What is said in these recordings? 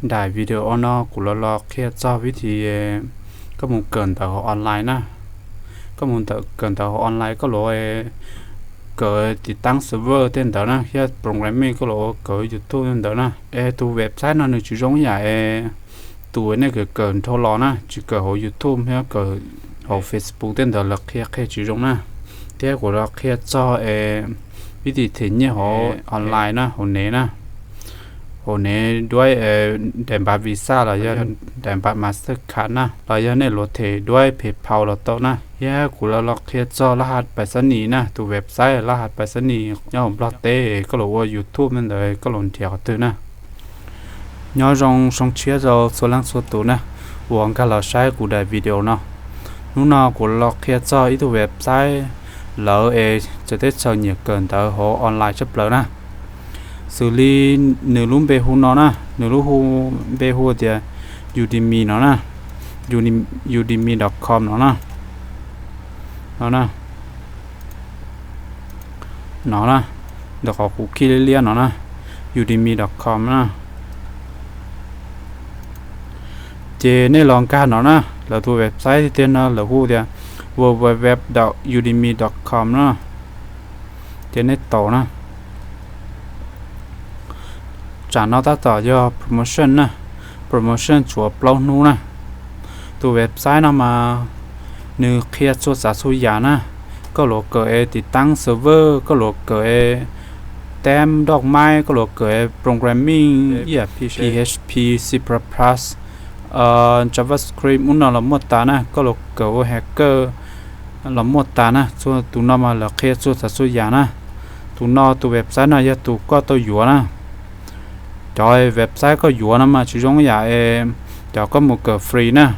Daim video no kuv los los qhia txog vib thi koj mus kawm ntawv hauv online na. Koj mus kawm ntawv hauv online koj los kawm tiv taab server tej ntawd na, thiab programming koj los kawm YouTube tej ntawd na. Es tus website no nws tsis zoo yam es tus nej kawm kawm nrho los na, tsis kawm hauv YouTube thiab kawm hauv Facebook tej ntawd lawv qhia qhia tsis zoo na. Thiab kuv los qhia txog es vib thi them nyiaj hauv online na, hauv nev na. Hauv nev duab daim npav Visa los yog daim npav Mastercard na, los yog nej luag them duab PayPal los tau na. Thiab kuv los los qhia txog laj has pais xab nis na, tus website laj has pais xab nis nyob hauv Nplog teb, koj los ua YouTube ntawd koj los nrhiav qhov twg na. Nyob zoo, zoo siab rau txhua leej txhua tus na uas nkag los saib kuv daim video no. Hnub no kuv los qhia txog ib tug website lawv es txawv teb chaws nyiam kawm ntawv hauv online tshaj plaws na. Xws li nws lub npe hu no na, nws lub hu, npe hu tias Udemy no na, udemy dot com no na. No na, no na, ntawm qhov kuv khij liab liab no na, udemy dot com na. Ces nej los nkag no na, lawv tus website tiag tiag no lawv hu tias www dot udemy dot com na. Ces nej tau na. Tsam no tab tom yog promotion na, promotion tshuav plaub hnub na. Tus website no mas nws qhia txhua tsav txhua yam na. Koj los kawm es tiv taab server, koj los kawm es tab doj maib, koj los kawm es programming, P H P, C plus plus, JavaScript ub no los muaj tas na, koj los kawm ua hacker los muaj tas na. Txhua tus no mas lawv qhia txhua tsav txhua yam na. Tus no tus website no yog tus koj tau yuav na. Cov website koj yuav no mas tsis zoo yam es cov koj mus kawm free na.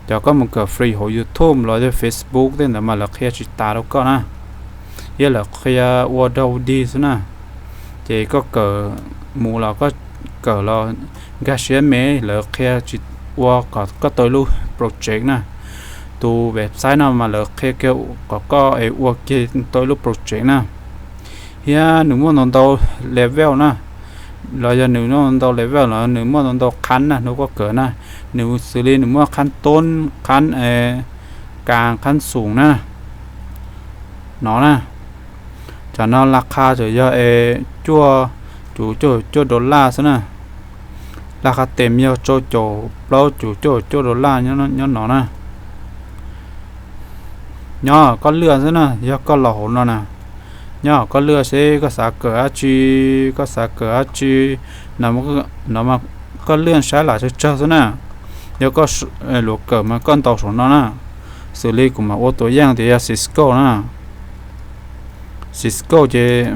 Cov koj mus kawm free hauv YouTube los yog Facebook tej ntawd mas lawv qhia tsis tas rau koj na. Yog lawv qhia ua dog dig xwb na. Ces koj kawm mus los koj kawm los nkag siab me lawv qhia tsis ua kom koj tau ib lub project na. Tus website no mas lawv qhia kiag kom koj es ua kiag tau ib lub project na. Thiab nws muaj ntau ntau level na, los yog nws muaj ntau level los nws muaj ntau ntau qhab na, nws koj kawm na. Nws xws li nws muaj qhab toob, qhab kas, qhab xoom na, no na. Cov no laj qha tseem yog es cuaj, cuaj caum cuaj dollar xwb na. Laj qha tes yog rau caum plaub, cuaj caum cuaj dollar nyob no na. Nyob koj lwaj xwb na, yog koj los hauv no na, nyob koj lwaj seb koj xav kawm dab tsi, koj xav kawm dab tsi, no mas koj lwaj saib lam tsawg tsawg xwb na. Yog koj luag kawm mas koj ntaus saum no na. Xws li kuv mam ua tus yeej tias yog Cisco na. Cisco ces,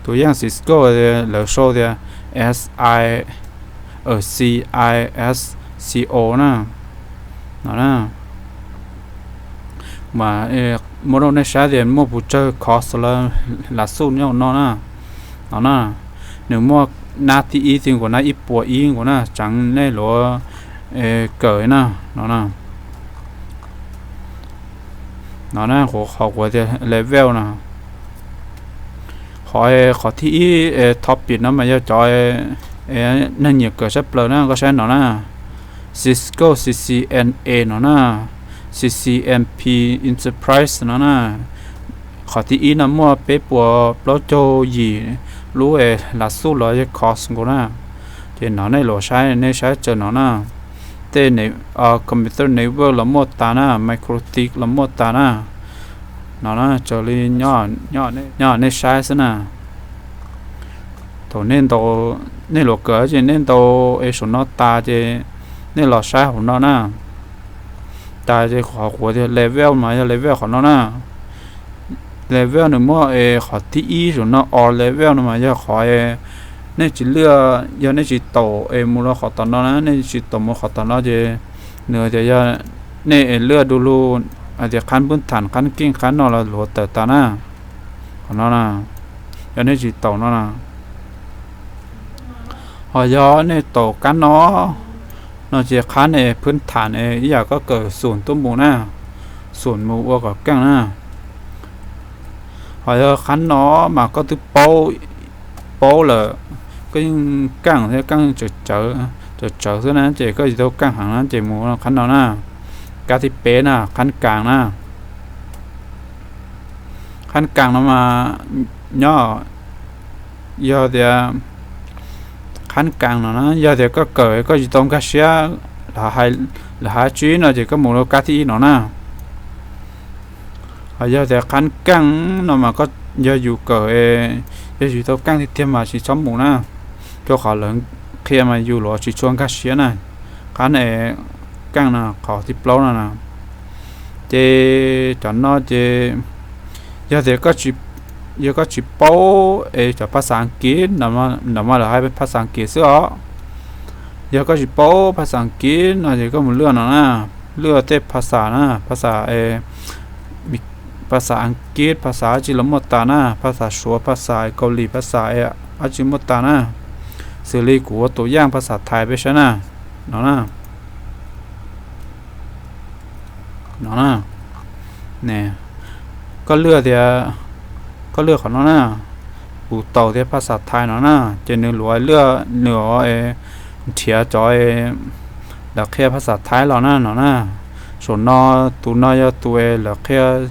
tus yeej Cisco lawv sau tias S I, C I S C O na. No na, mas muab rau nej saib tias muaj puas tsawg course lawv xub nyob no na. No na, nws muaj nab thib ib txij nkaus nab ib puas ib nkaus na, tseev nej luag kawm na. No na, no na, qhov kuv tias level na, qhov, qhov thib ib topic no mas yog cov neeg nyiam kawm tshaj plaws na, koj saib no na, Cisco C C N A no na, C C N P Enterprise no na. Qhov thib ib no muaj peb puas plaub caug yim lub es lam xub los yog course nkaus na. Ces no nej los saib, nej saib tsawv no na. Tej computer network los muaj tas na, microtik los muaj tas na. No na, raws li nyob nej saib xwb na. Thaum nej ntaus, nej los kawm ces nej ntaus es saum no tas ces nej los saib hauv no na. Tas ces qhov kuv tias level mas yog level qhov no na. Level nws muaj es qhov thib ib saum no, o level no mas yog qhov nej tsis lwaj, yog nej tsis taum es mus rau qhov tom no na, nej tsis taum mus qhov tom no ces nws tias yog nej es lwaj du lug hais tias qhab npwb tham qhab keej qhab no los luag tawm tas na. Qhov no na, yog nej tsis taum no na. Ho yog nej taum kab no, no ces qhab ne phwb tham ib yam koj kawm xum tuaj mus na, xum mus ua kom keej na. Ho yog qhab no mas koj twb paub, paub lawm, koj yeej kaaj thiab kaaj tsawv tsawv xwb na ces koj tsis tau kaaj heev na ces mus qhab no na. Kab thib peb na, qhab kaas na. Qhab kaas no mas nyob, yog tias qhab kaas no na yog tias koj kawm koj tsis tau nkag siab, lawv hais tsib no ces koj mus rau kab thib ib no na. Ho yog tias qhab kaas no mas yog yus kawm, yog yus tau kaaj tiag tiag mas tsis txhob mus na, rau qhov lawv qhia mas yus luag tsis tshua nkag siab na. Qhab kaas no qhov thib plaub no na. Ces cov no ces yog tias, yog koj tsis paub es cov phas xas Askiv, ntawm mas lawv hais phas xas Askiv xwb os. Yog koj tsis paub phas xas Askiv no ces koj mus lwaj no na, lwaj tej phas xas na, phas xas, phas xas Askiv phas xas dab tsi los muaj tas na, phas xas Suav phas xas Kaus Lim phas xas dab tsi muaj tas na. Xws li kuv ua tus yaj phas xas Thaib peb saib na, no na, no na, koj lwaj tias, koj lwaj qhov no na, kuv taus tias phas xas Thaib no na, ces nws luag lwaj nws nrhiav cov lawv qhia phas xas Thaib los na no na. Saum no, tus no yog tus lawv qhia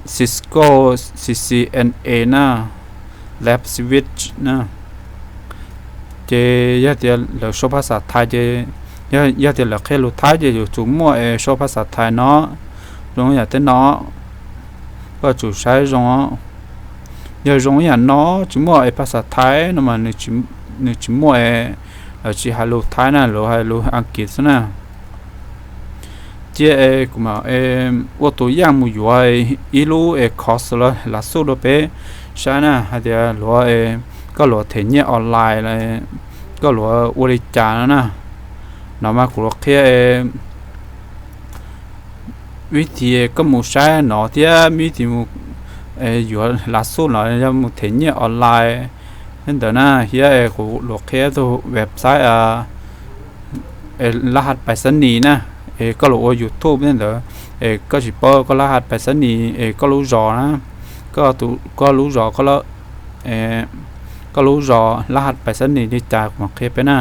Cisco C C N A na, Lab Switch na. Ces yog tias lawv sau phas xas Thaib ces, yog tias lawv qhia lus Thaib ces yuav tsum muaj es sau phas xas Thaib no, zoo yam tej no, koj tsum saib zoo. Yog zoo yam no tsis muaj es phas xas Thaib no mas nws tsis muaj es, lawv tsis hais lus Thaib na, lawv hais lus Askiv xwb na. Cia es kuv mam ua tus yaj mus yuav ib lub es course los lav xuj rau peb saib na, hais tias luav, koj luav them nyiaj online, koj luav ua li cas no na. No mas kuv luav qhia vib thim koj mus saib no thiab vib thim mus yuav lav xuj no yog mus them nyiaj online ntawd na, thiab kuv luav qhia tus website lab has pais xab nis na, es koj los ua YouTube tej ntawd, es koj tsis paub koj lab has pais xab nis es koj lub zos na, koj lub zos, koj lub zos lab has pais xab nis li cas kuv mam qhia peb na.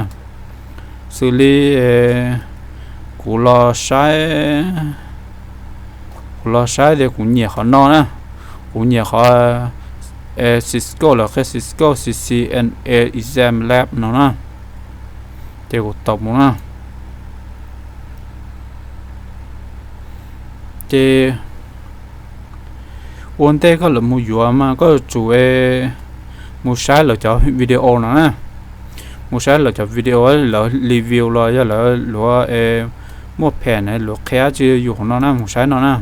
Xws li kuv los saib, kuv los saib tias kuv nyiam qhov no na, kuv nyiam qhov Cisco lawv qhia Cisco C C N A Exam Lab no na, ces kuv taus mus na. Ces ua ntej koj lawv mus yuav mas koj yuav tsum mus saib lawv cov video no na, mus saib lawv cov video, lawv review los yog lawv luav muaj phem luav qhia tsi yus hauv no na, mus saib no na,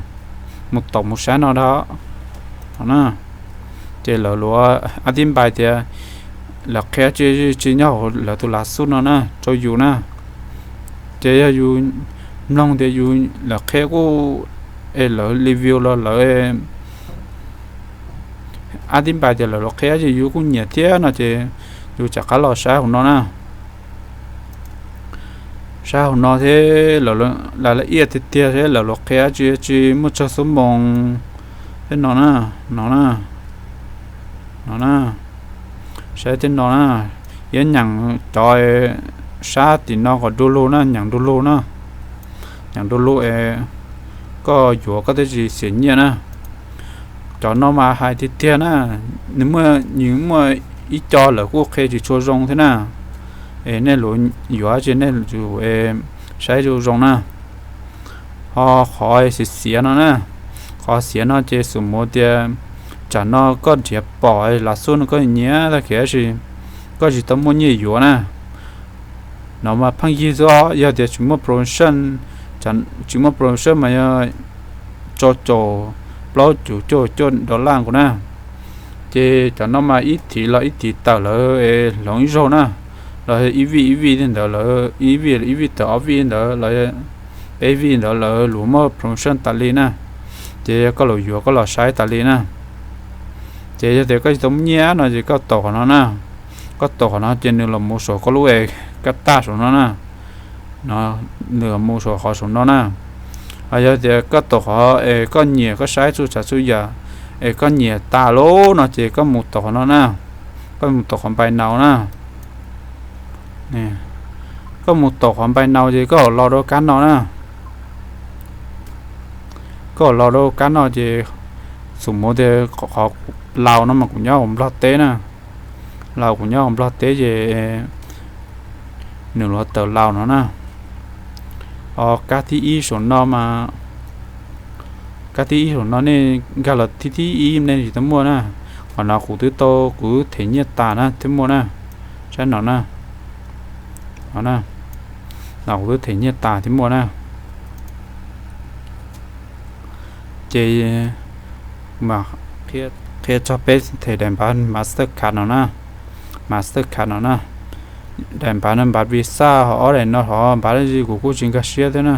mus taus mus saib no da. Ces lawv luav ab tib npai tias lawv qhia tsi tsi nyob hauv lawv tus lav xuj no na rau yus na. Ces yog yus mloog tias yus, lawv qhia kuj, es lawv review los lawv ab tib npai tias lawv luav qhia ces yus kuj nyiam thiab no ces yus rov qab los saib hauv no na. Saib hauv no thiab, lawv la iaj tiag tiag thiab lawv luav qhia tsi tsi muaj tsawg xuab moos thiab no na, no na, no na. Saib tej no na, yuav nyeem cov sab tim no kom du lug na, nyeem du lug na, nyeem du lug es koj yuav koj thiaj tsis xiam nyiaj na. Cov no mas hais tiag tiag na, nws muaj, nws muaj ib co lawv kuj qhia tsis tshua zoo thiab na. Es nej luav yuav tsi nej yuav saib zoo zoo na. Ho qhov xiav xiav no na, qhov xiav no ces xum mus tias tsam no koj nrhiav pom lav xuj no koj nyiam tag kev tab sis koj tsis tau muaj nyiaj yuav na. No mas pheej yig xwb os, yog tias tsis muaj promotion, tsis muaj promotion mas yog rau caum plaub cuv cuaj cuaj dollar nkaus na. Ces cov no mas ib thim los ib thim tawm lawv hloov ib zaug na, los ib vij ib vij li ntawd, lawv ib vij ib vij tawm ob vij ntawd los peb vij ntawd lawv luav muaj promotion tas li na. Ces yog koj los yuav koj los saib tas li na. Ces yog tias koj tsis tau muaj nyiaj no ces koj taus qhov no na, koj taus qhov no ces nws los mus saum koj lub es kab taj saum no na, nws los mus saum qhov saum no na. Yog tias koj taus qhov es koj nyiam koj saib txhua tsav txhua yam es koj nyiam tas lawm no ces koj mus taus qhov no na, koj mus taus qhov buy now na. Koj mus taum qhov npai nau ces koj los rau kab no na. Koj los rau kab no ces xum mus tias qhov Laus no mas kuv nyob hauv Nplog teb na. Laus kuv nyob hauv Nplog teb ces nws los tawm Laus no na. Os, kab thib ib saum no mas, kab thib ib saum no nej nkag los thib thib ib nej tsis tau muaj na. Qhov no kuv twb tau, kuv them nyiaj tas na thiaj muaj na. Saib no na. No na, no kuv twb them nyiaj tas thiaj muaj na. Ces qhia tso peb them daim npav Mastercard no na. Mastercard no na. Daim npav no npav Visa, ho ob daim no ho npav dab tsi kuv kuj tsis nkag siab thiab na.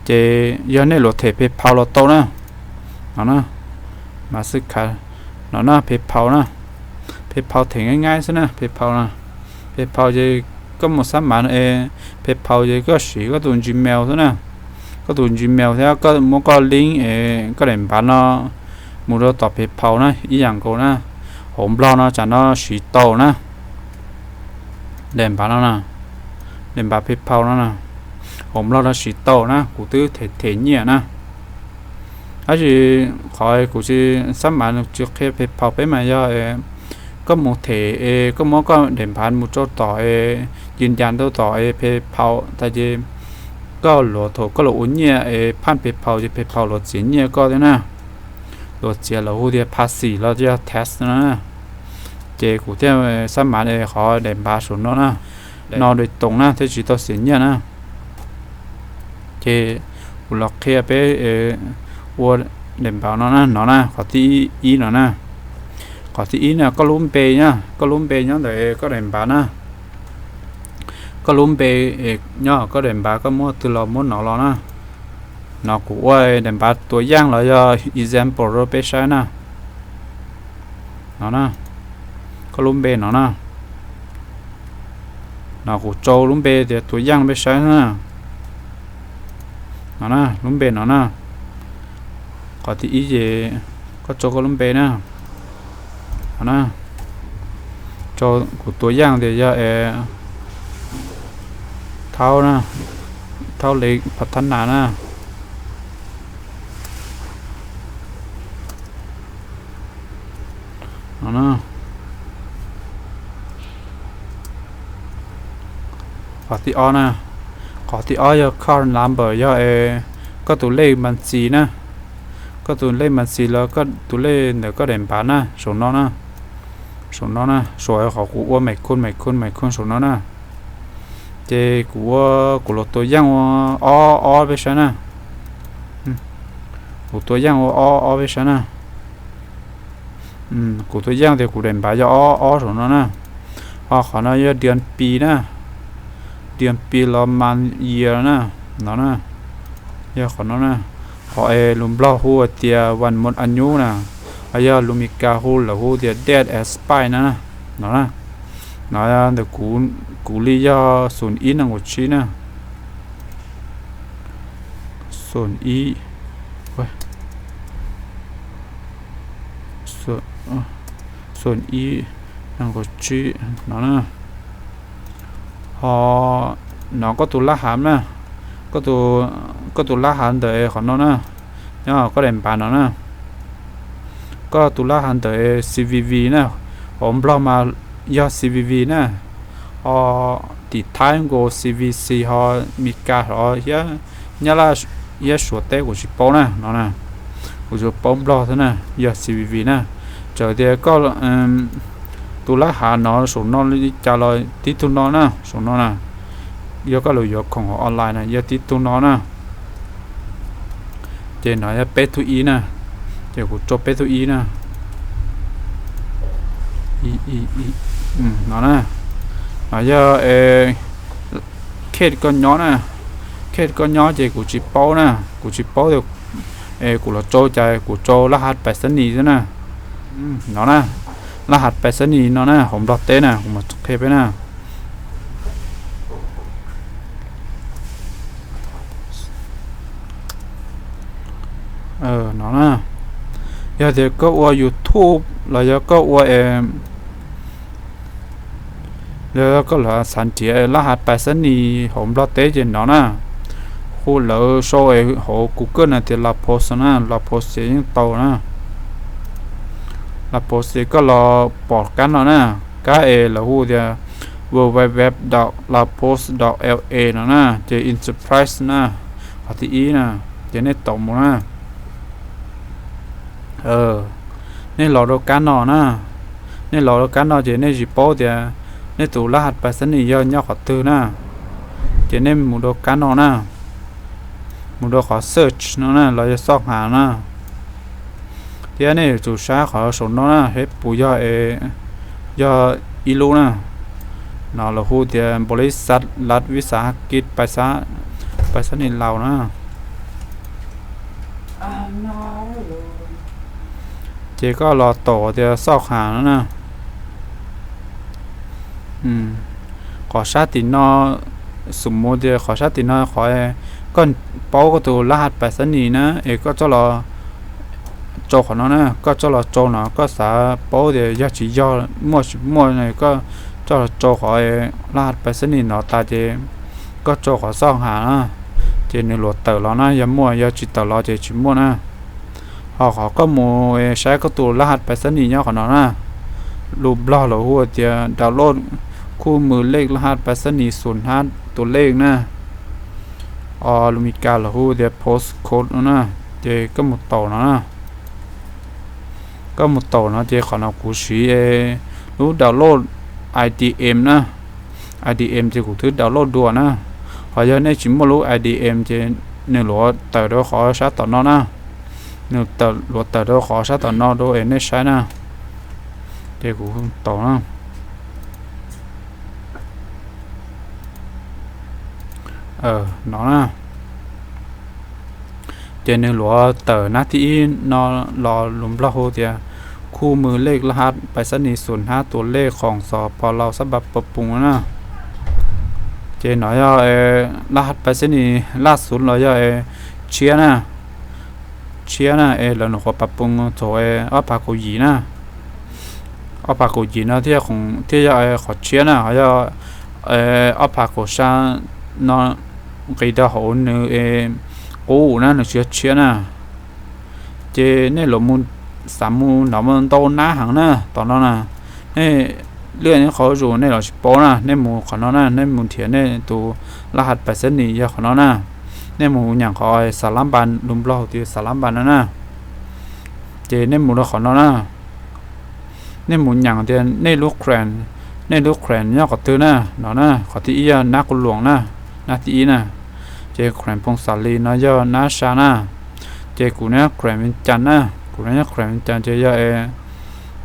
Ces yog nej luag them PayPal los tau na. No na, Mastercard no na, PayPal na. PayPal them nyaib nyaib xwb na, PayPal na. PayPal ces koj mus xab mav es PayPal ces koj siv koj tus Gmail xwb na. Koj tus Gmail thiab koj muab koj link es koj daim npav no mus rau tom PayPal na ib yam nkaus na. Hauv Nplog no tsam no siv tau na. Daim npav no na, daim npav PayPal no na, hauv Nplog no siv tau na, kuv twb them them nyiaj na. Tab sis qhov kuv tsis xab mav tsis qhia PayPal peb mas yog koj mus them es koj muab koj daim npav mus rau tom es ci ncas rau tom es PayPal tas ces koj luag thaum koj los ua nyiaj es phaj PayPal ces PayPal luag txiav nyiaj koj thiab na. Luag txiav lawv hu tias phaj xim los yog tax no na. Ces kuv thiaj xab mav es qhov daim npav saum no na, no dai toos na thiaj tsis tau xiam nyiaj na. Ces kuv los qhia peb ua daim npav no na, no na, qhov thib ib no na. Qhov thib ib na, koj lub npe na, koj lub npe nyob ntawm koj daim npav na. Koj lub npe nyob koj daim npav, koj muab twg los muab no los na. No kuv ua daim npav tua yaj los yog example rau peb saib na. No na, koj lub npe no na. No kuv rau lub npe tias tua yaj peb saib na. No na, lub npe no na. Qhov thib ib ces koj rau koj lub npe na. No na, rau kuv tua yaj tias yog es Thaub na, Thaub Li Phav Thab Nas na. No na, qhov thib ob na, qhov thib ob yog card number, yog es koj tus lej mas ntxis na, koj tus lej mas ntxis los koj tus lej ntawm koj daim npav na, saum no na, saum no na, saum qhov kuv ua maim khun maim khun maim khun saum no na. Ces kuv ua, kuv los tua yaj ua ob ob peb saib na. Kuv tua yaj ua ob ob peb saib na. Kuv tua yaj tias kuv daim npav yog ob ob saum no na. Ho qhov no yog diam pis na, diam pis los mas yias na, no na, yog qhov no na. Qhov es lus Nplog hu tias vas mos a nyub na, ho yog lus Mis Kas hu lawv hu tias date expire na, no na. No ntawm kuv li yog xoom ib nees nkaum tsib na. Xoom ib, xoom ib nees nkaum tsib no na. Ho no koj tus laj hav na, koj tus laj hav ntawm qhov no na, nyob koj daim npav no na. Koj tus laj hav ntawm C V V na, hauv Nplog mas yog C V V na. Ho tim Thaib nkaus C V C, ho Mis Kas hov, Nyab Laj, Suav teb kuv tsis paub na no na. Kuv tsuas paub Nplog xwb na, yog C V V na. Txawm tias koj tus laj hav no saum no li cas los tib tug no na, saum no na. Yog koj los yuav khoom hauv online na yog tib tug no na. Ces no yog peb tug ib na, ces kuv rau peb tug ib na. No na, no yog Kate koj nyob na, Kate koj nyob ces kuv tsis paub na, kuv tsis paub tias kuv los rau cas, kuv rau laj hav pais xab nis xwb na. No na, laj hav pais xab nis no na, hauv Nplog teb na, kuv mam qhia peb na. No na, yog tias koj ua YouTube los yog koj ua Yog koj los xav nrhiav laj has pais xab nis hauv Nplog teb ces no na, hu lawv sau hauv Google no tias La Poste na, La Poste ces yeej tau na. La Poste ces koj los pom kab no na, kab es lawv hu tias www dot laposte dot la no na, ces Enterprise na, qhov thib ib na, ces nej taum mus na. Nej los rau kab no na, nej los rau kab no ces nej tsis paub tias nej tus laj has pais xab nis yog nyob qhov twg na, ces nej mus rau kab no na, mus rau qhov search no na los yog xoj has na, thiab nej yuav tsum saib qhov saum no na seb puas yog, yog ib lub na, no lawv hu tias npaum li xav lav vij xav kis pais xab nis laus na. Ces koj los taum tias xoj has no na. Qhov sab tim no, xum mus tias qhov sab tim no qhov koj paub koj tus laj has pais xab nis na es koj coj los tsau qhov no na, koj coj los tsau no, koj xav paub tias yog tsis yog, muaj tsis muaj, koj coj los tsau qhov laj has pais xab nis no tas ces koj tsau qhov xoj has na, ces nws luav tawm los na, yog muaj, yog tsis tawm los ces tsis muaj na. Ho qhov koj mus saib koj tus laj has pais xab nis nyob qhov no na, lus Nplog lawv hu tias download khu mws lej laj has pais xab nis xus hab tus lej na, lus Mis Kas lawv hu tias postcode no na, ces koj mus taum no na. Koj mus taum no ces qhov no kuv siv lub download I D M na, I D M ces kuv twb download dua na. Ho yog nej tsis muaj lub I D M ces nws luav tawm rau qhov sab tom no na, nws luav tawm rau qhov sab tom no rau es nej saib na. Ces kuv taum na. No na, ces nws luav tawm nab thib ib no los lus Nplog hu tias khu mws lej laj has pais xab nis xus hab tus lej khoom xov pos lau xab npa pos pus na. Ces no yog laj has pais xab nis laj xus los yog tshiab na, tshiab na es lawv nws qhuav pab pus txog ob phav kaum yim na, ob phav kaum yim no thiaj yog qhov tshiab na, ho yog ob phav kaum xya no nqis rau hauv nws qub na, nws tsis yog tshiab na. Ces nej los xav mus nov ntau nab heev na tom no na, nej lwj nej qhov zus nej los tsis paub na, nej mus qhov no na, nej mus nrhiav nej tus laj has pais xab nis yog qhov no na, nej mus nyeem qhov xav lab npas, lus Nplog tias xav lab npas no na, ces nej mus rau qhov no na. Nej mus nyeem tias nej lub khuam, nej lub khuam nyob qhov twg na, no na, qhov thib ib yog nab quv luam na, nab thib ib na, ces khuam phoos xav lis no yog nab sa na, ces kuv nyob khuam Vias Cas na, kuv nyob khuam Vias Cas ces yog,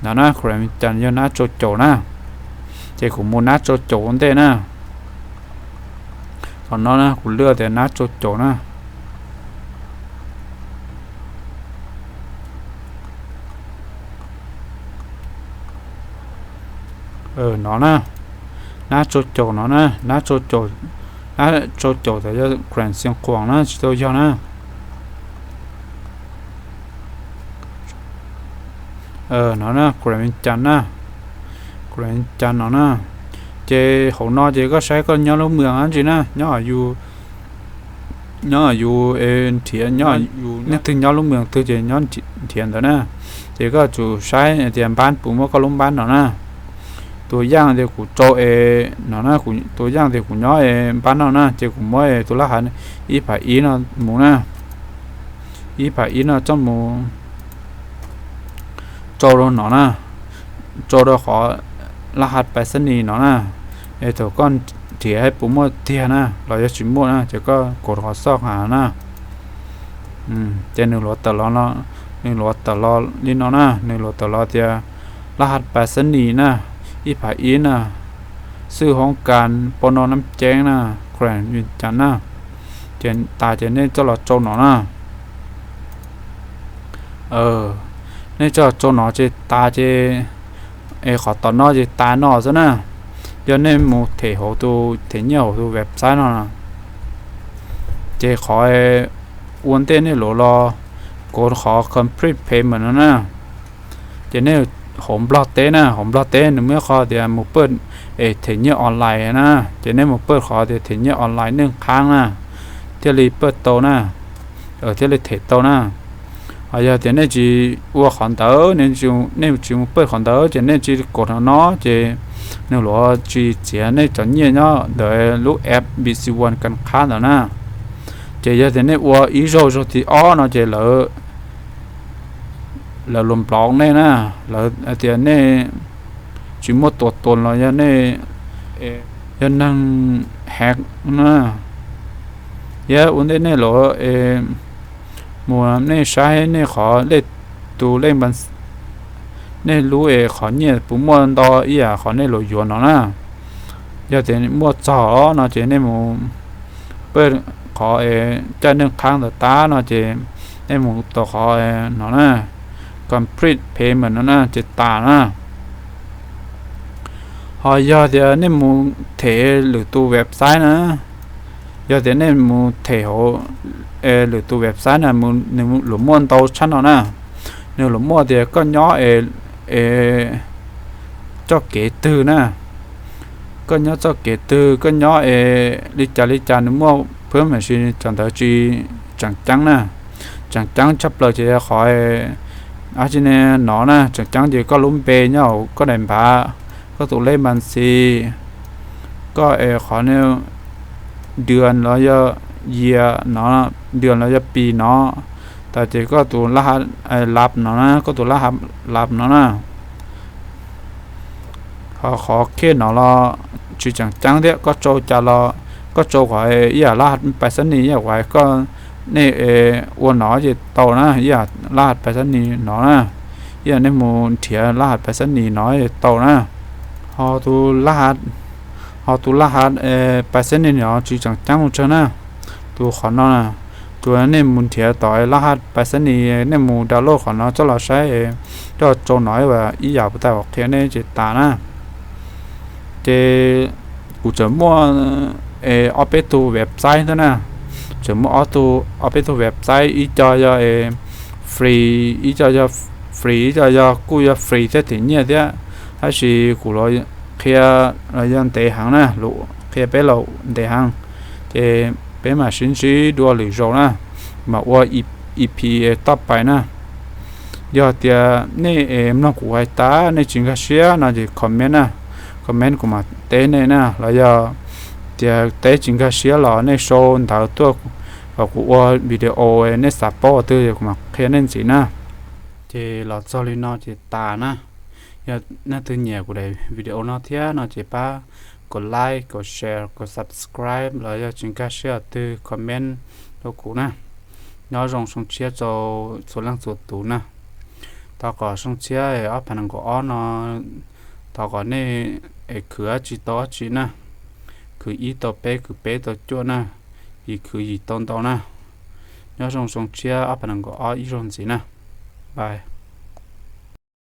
no na, khuam Vias Cas yog nab tsau caum na, ces kuv mus nab tsau caum ua ntej na. Qhov no na kuv lwj tias nab tsau caum na. No na, nab tsau caum no na, nab tsau caum, nab tsau caum tas yog khuam Xiav Khuam na, tsis tau yog na. No na, khuam Vias Cas na, khuam Vias Cas no na, ces hauv no ces koj saib koj nyob lub mws dab tsi na, nyob yus, nyob yus nrhiav, nyob yus, nej twg nyob lub mws twg ces nyob nrhiav ntawd na. Ces koj tsum saib tias npab puas muaj koj lub npab no na. Tus yaj tias kuv tsau es no na, tus yaj tias kuv nyob es npab no na, ces kuv muab tus laj has ib phav ib no mus na, ib phav ib no coj mus tsau rau no na, tsau rau qhov laj has pais xab nis no na, es thaum koj nrhiav puas muaj tiag na los yog tsis muaj na ces koj kov qhov xoj has na. Ces nws luav tawm los, nws luav tawm los li no na, nws luav tawm los tias laj has pais xab nis na, ib phav ib na, xwj hoob kas pos no nab ceeb na, khuam Vias Cas na, ces tas ces nej coj los tsau no na. Nej coj los tsau no ces tas ces, es qhov tom no ces tas no xwb na. Yog nej mus them hauv tus, them nyiaj hauv tus website no, ces qhov ua ntej nej luav los kov qhov complete payment no na, ces nej hauv Nplog teb na, hauv Nplog teb nws muaj ib qho tias mus pawj es them nyiaj online na, ces nej mus pawj qhov tias them nyiaj online nej qhaab na, thiaj li pawj tau na, thiaj li them tau na. Ho yog tias nej tsis ua qhov ntawd, nej tsis mus pawj qhov ntawd ces nej tsis kaum no no ces nws yuav tsis txiav nej cov nyiaj nyob ntawm lub app B C One Kan Qhab ntawd na. Ces yog tias nej ua ib zaug, zaug thib ob no ces lawv, lawv los block nej na, lawv hais tias nej tsis muaj tua tuas los yog nej yog neeg hack na, thiab ua ntej nej los mus nej saib nej qhov lej, tus lej, nej lub es qhov nyiaj puas muaj ntau ib yam qhov nej los yuav no na. Yog tias muaj txog no ces nej mus pawj qhov caij neej qhaab ntawd tag no ces nej mus tau qhov no na, complete payment no na ces tas na. Ho yog tias nej mus them lwm tus website na, yog tias nej mus them hauv lwm tus website na, nws los muaj ntau tshaj no na. Nws los muaj tias koj nyob es txoj kev twg na, koj nyob txoj kev twg, koj nyob es li cas li cas, nws muaj phab mas sis cov ntawd tsis tseem ceeb na. Tseem ceeb tshaj plaws ces yog qhov dab tsi ne no na, tseem ceeb ces koj lub npe nyob hauv koj daim npav, koj tus lej mas xis, koj es qhov dua los yog yia no, dua los yog pis no, tas ces koj tus laj ha lab no na, koj tus laj ha lab no na. Ho qhov khej no los tsis tseem ceeb thiab, koj tsau cas los koj tsau qhov ib yam laj ha pais xab nis ib yam uas koj, nej ua no ces tau na, ib yam laj ha pais xab nis no na, ib yam nej mus nrhiav laj ha pais xab nis no tau na. Ho tus laj ha, ho tus laj ha pais xab nis no tsis tseem ceeb mus tshaj na. Tus qhov no, tus nej mus nrhiav tom laj ha pais xab nis, nej mus download qhov no coj los saib, coj tsau no ib yam puas tas uas qhia nej ces tas na. Ces kuv tseem muaj ob peb tug website thiab na, tseem muaj ob tug, ob peb tug website, ib co yog free, ib co yog free, ib co yog kuj yog free thiab them nyiaj thiab, tab sis kuv los qhia los yog ntev heev na, los qhia peb los ntev heev, ces peb mam sib ntsib dua lwm zaus na, mam ua E P toj pais na. Yog tias nej mloog kuv hais tas nej tsis nkag siab no ces comment na, comment kuv mam teb nej na, los yog tias teb tsis nkag siab los nej sau ntawv tuaj kom kuv ua video nej xav paub qhov twg kuv mam qhia nej ntxiv na. Ces los txog li no ces tas na. Yog leej twg nyiam kuv daim video no thiab no ces pab kom like, kom share, kom subscribe, los yog tsis nkag siab qhov twg comment rau kuv na. Nyob zoo, zoo siab rau txhua leej txhua tus na. Thov kom zoo siab ob phav nees nkaum ob no, thov kom nej khwv dab tsi tau dab tsi na, khwv ib tau peb, khwv peb tau cuaj na, yim khwv yim tau ntau na. Nyob zoo, zoo siab ob phav nees nkaum ob ib zaug ntxiv na. Bye.